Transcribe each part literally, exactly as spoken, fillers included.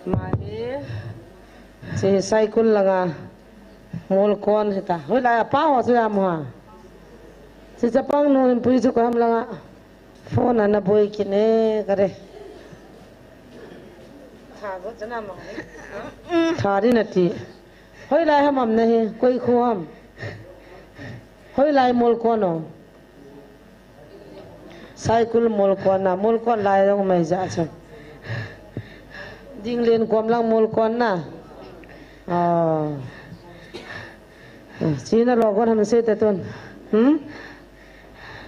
Mahi. Chi Saikul langa Molkon hita. Hoilai a pa ho chu ya mo ha. Chi chapang nu hin pui chu ko ham langa. Phone ana boi kine kare. Tha go chana mo. Tha ri nati. Hoilai ham am na hi, koi kho ham. Hoilai Molkon o. Saikul Molkon na, Molkon lai jong mai ja chu. Dinglen kom lang Molkon na. Ah. Chi na lo gon ham sei ta tun. Hmm?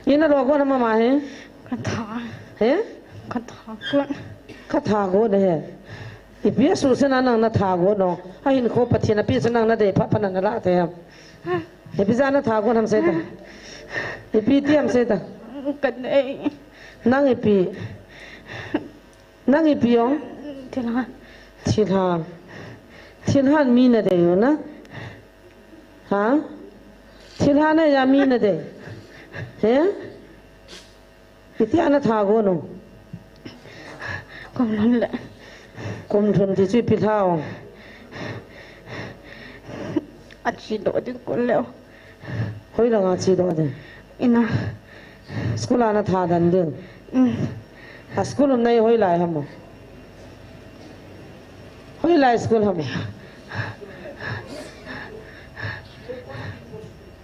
Ina lo gon ham ma he? Ka tha. He? Ka tha gon. Ka tha gon he. Ipi a su se na nang na tha gon no. A hin kho Pathen a pi se nang na dei pha pha na na la te ham. Ipi ja na tha gon ham sei ta. Ipi ti ham sei ta. Ka nei. Nang ipi. Nang ipi ong? Thilha. Thilha. Thilha mi na dei u na? Ha? Thilha na ya mi na dei. He? Iti ana tha gon u. Kum lhun le. Kum lhun ti chu ipi lha ong. A chi do ding kum le. Hoilanga chi do ding? Ina. School a na tha dan ding? Mm. A school um na hi hoilai ham o? Hoilai school ham o?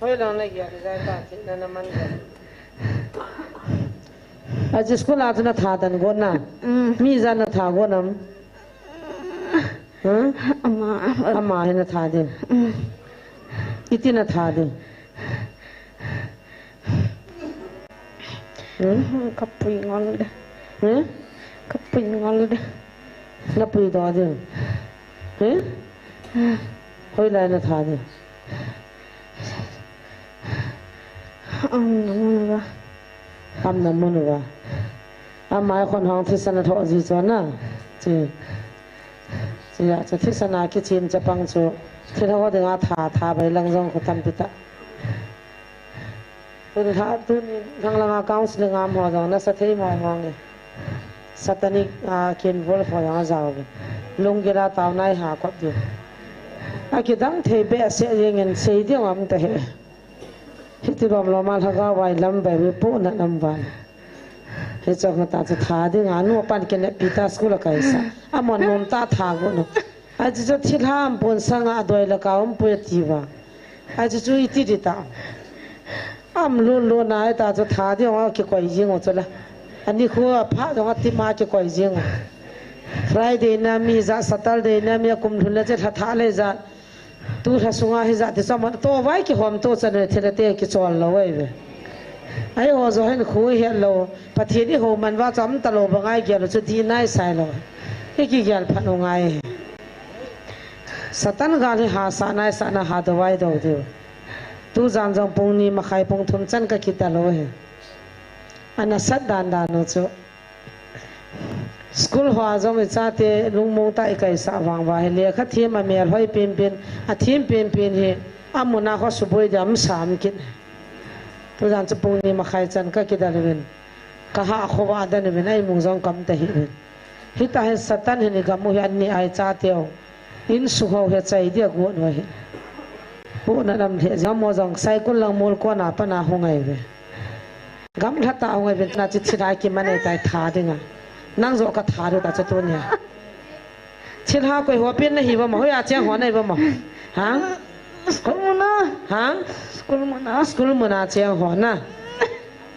Hoilang na gel jai ta thina na man jai. A chi school a chu na tha dan gon na? Mm. Mi ja na tha gon am? Hmm? Ama. Ama hi na tha ding. Mm. Iti na tha ding. Hmm? Ka pui ngol de. Hmm? Ka pui ngol de. Na pui do ding. Hmm? Hoilai na tha ding. Am na mun uva. Am na mun uva. Ama khon hong thisan a tho ji chu na. Chi. Chi ya chu thisan a kichim chapang chu. Thil ho dinga tha, tha bai lang jong khu tampi ta. Tun tha, tun thang langa counseling am ho jong nasa thei mong mong e. Satanic, ah, kin vol ho jong a jao e. Lunggil a tao nai ha kop di. A kidang thei be se jeng in sei ding am ta he. Hiti bam lo ma lhagao vai lam bai mi pu na nam van. Hiche nga ta chu tha ding a nu pan kine pi ta school a kai sa. Amon nom ta tha go no. Ai chu chu thilha am pon sanga doi la ka um pu ti va. Ai chu chu iti di ta. Am lu lu na ai ta chu tha ding a kikoi jing u chu la. Ani khu a pha dong a ti ma kikoi jing u. Friday na mi ja, Saturday na mi a kum lhun le che lha tha le ja. Tu lha sunga hi ja ti chom to vai kihom to chan ve thil a te kichol lo ai ve. Ai ho jo hin khu het lo. Pathen i ho man va chom ta lo ba ngai gel chu di nai sai lo. Hi kigel phat u ngai. Satan gal hi ha sa nai sa na ha do vai do diu. Tu jan jong pung ni makhai pung thum chan ka kita lo he. Ana sat dan dan u chu. School hoa jong i chate lungmong tah i kaisah vang uva hi lekha them a mel hoi penpen, a them penpen hi a mun a kho suboi ding a um sam kit. Tujan chu pung ni makhai chan ka kidel uvin, ka hah khovah den uvin, a imung jong ka um ta hih uvin. Hitia hin Satan hin i gam u hi an ni a i chate u. Insung ho hi chai dia gon uva hi. Pu na nam lheh jing mo jong Saikul lang mol kona pana hung ai ve. Gamla ta hung ai ve na chi thilha kiman ai tai tha dinga. Nang jo ka tha diu ta chu tunia. Thilha koi ho pen na hi uva mo, hoi a cheng ho na hi uva mo. Ha? School muna. Ha? School muna. School muna cheng ho na.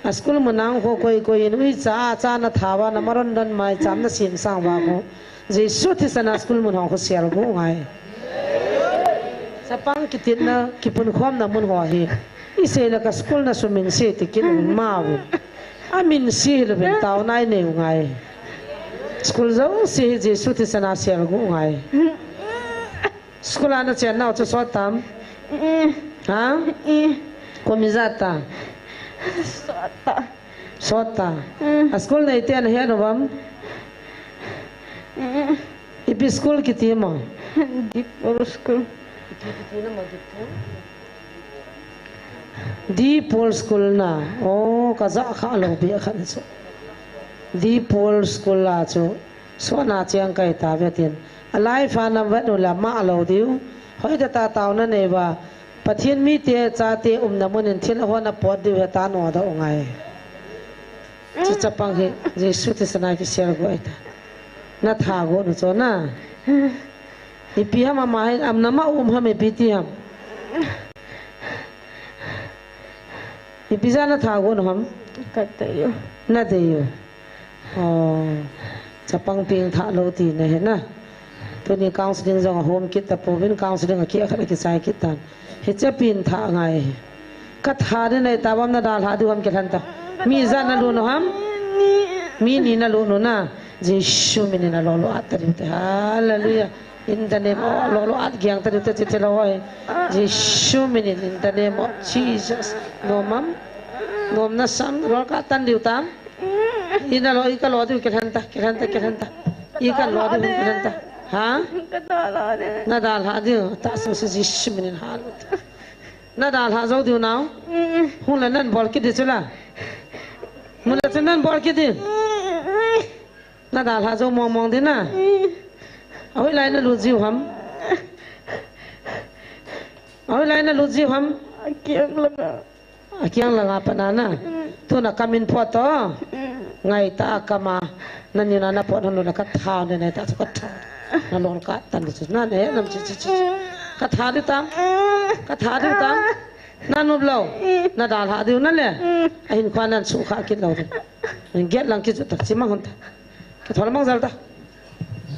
A school muna ho koi koi in uicha a cha na tha uva na maron don mai cham na sim sang uva ko. Jesu thisan a school mun hong khu sel gu ngai. Chapang kitinna, kipunkhomna mun ho hi. I sei le ka school na sumin sei ti kit un ma u. A min sei hi lo vin tao nai nei u ngai. School jouse hi Jesu thisan a sel gu ngai. School a na chen nau chu sot tam? Ha? Kum ijat ta? Sot ta. Sot ta. Mm. A school nei te ana het uvam? Mm. Ipi school kiti mo? Deep Pole School. Deep Pole School na. Oh, ka ja kha lo be khan chu. Deep Pole School a chu. Sona chiang kai ta ve tin. A life a nam vet u la ma lo diu. Hoi ta ta tau na nei va. Pathian mite chate umna mun in thil a hon a pot diu he ta no da u ngai. Chi chapang hi Jesu ti sana ki sial go ai ta. Na tha go nu cho na. Ipi ham ama hin am na ma um ham ipi ti ham. Ipi ja na tha go nu ham. Ka ta yo. Na de yo. Oh, chapang ping tha lo ti na he na. Tuni counseling jong a home kit ta pouvin counseling a ki a khat a ki sai kit tan. Hiche pin tha ngai. Ka tha ding nei ta bam na dalha diu ham kilhan ta. Mi ja na lu nu ham. Mi ni na lu nu na. Jesu min in a lo lo at ta diu te. Hallelujah. In the name of lo lo at giang ta diu te chi te lo hoi. Jesu min in in the name of Jesus. Nom am. Nom na sam lo ka tan diu tam. Ina lo, ika lo diu, kilhan ta, kilhan ta, kilhan ta. Ika lo diu, kilhan ta. Ha? Ka dalha de. Na dalha diu, ta su su Jesu min in ha lo. Na dalha jo diu nau. Mm. Hung la nan bol kit di chu la. Mun la chu nan bol kit di. Mm. Na dalha jo mong mong di na. Mm. Ahoi lai na lut jiu ham. Ahoi lai na lut jiu ham. A kiang langa. A kiang langa pat na na. Mm. Tuna kamin phot to. Mm. Ngai ta kama. Na ni na na phot hon na ka tha ne ne ta ka tha. Na lol ka tan chu na ne nam chi chi chi. Ka tha di tam. Ka tha di tam. Na nup lo. Na dalha diu na le. A hin khua nan su kha kit lo. Get lang ki chu ta chi mang hon ta. Ki thol mang jal ta.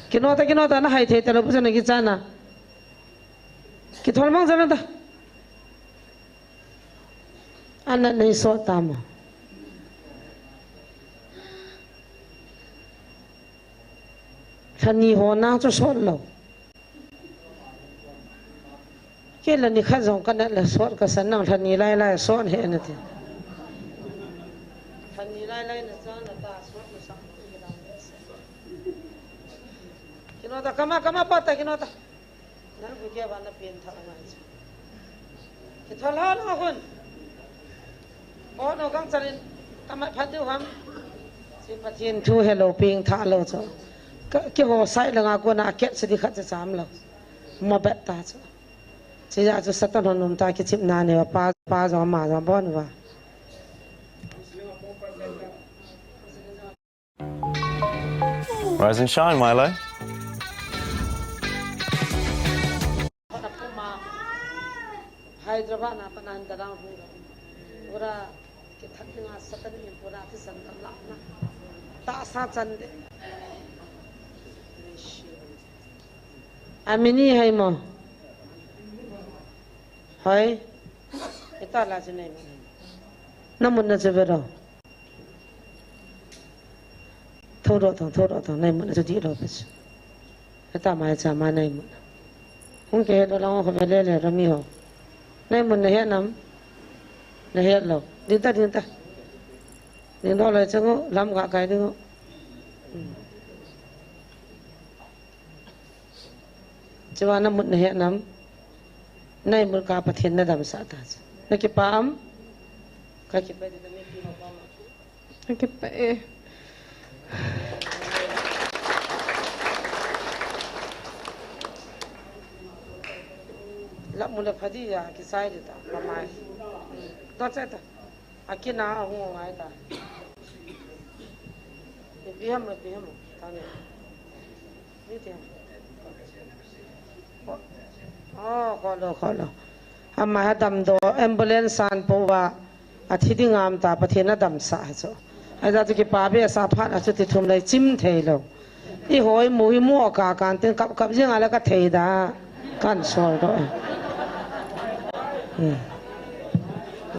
Ki no ta ki no ta na hai thei ta lo bu na ki cha na. Ki thol mang jal ta. Ana nei so ta mo. Thani ho na chu sot lo. Kei la ni khat jong ka nat la sot ka san nang thani lai lai sot he na ti. Thani lai lai na cha na ta sot na sa. Ki no ta kama kama pa ta ki no ta. Nan ku ke ba na pin tha ngai. Ki thol ha lo hun. O no gang chalin kama phat diu ham. Si Pathian thu he lo ping tha lo cho. Ka, ki ho sai la nga ko na ket si di khat cha cham lo. Ma bet ta cho. Chi ya chu Satan hon um ta ki chim na ne pa pa jo ma jo bon va. Rise and shine, Milo. Hyderabad na panan darang hu. Ura ki thak nga Satan in pura ti san tam la na. Ta sa chan de. Amini hai mo. Hoi. Ita la chu nei. Na mun na chu ve ro. Tho ro tho, tho ro tho, nei mun na chu di ro pe chu. Ita mai cha ma nei mun. Hung ke lo la ko ve le le ro mi ho. Nei mun na he nam. Na he lo. Din ta, din ta. Din lo le chu ngo, lam ga kai ding ngo. Hmm. Chua na mut na he nam. Na imut ka Pathen na damsah ta. Na kipah am? Ka kipah di ta mi ki ma pa ma. Ka kipah e. La mu le phadi ya ki sai di ta. Pa mai. To che ta. Akina a hung ngai ta. Ipi ham, ipi ham, tane. Ni te. Oh, kholo, kholo. Ama ha damdoh, ambulance san pouva. Athi ding ngam ta, Pathen a damsah a chu. Ahi ta chu kipa be sa phat a chu ti thum lai chim thei lo. I hoi mu hi mu ka kan tin kap kap jing a la ka thei da. Kan sol doh. Hmm.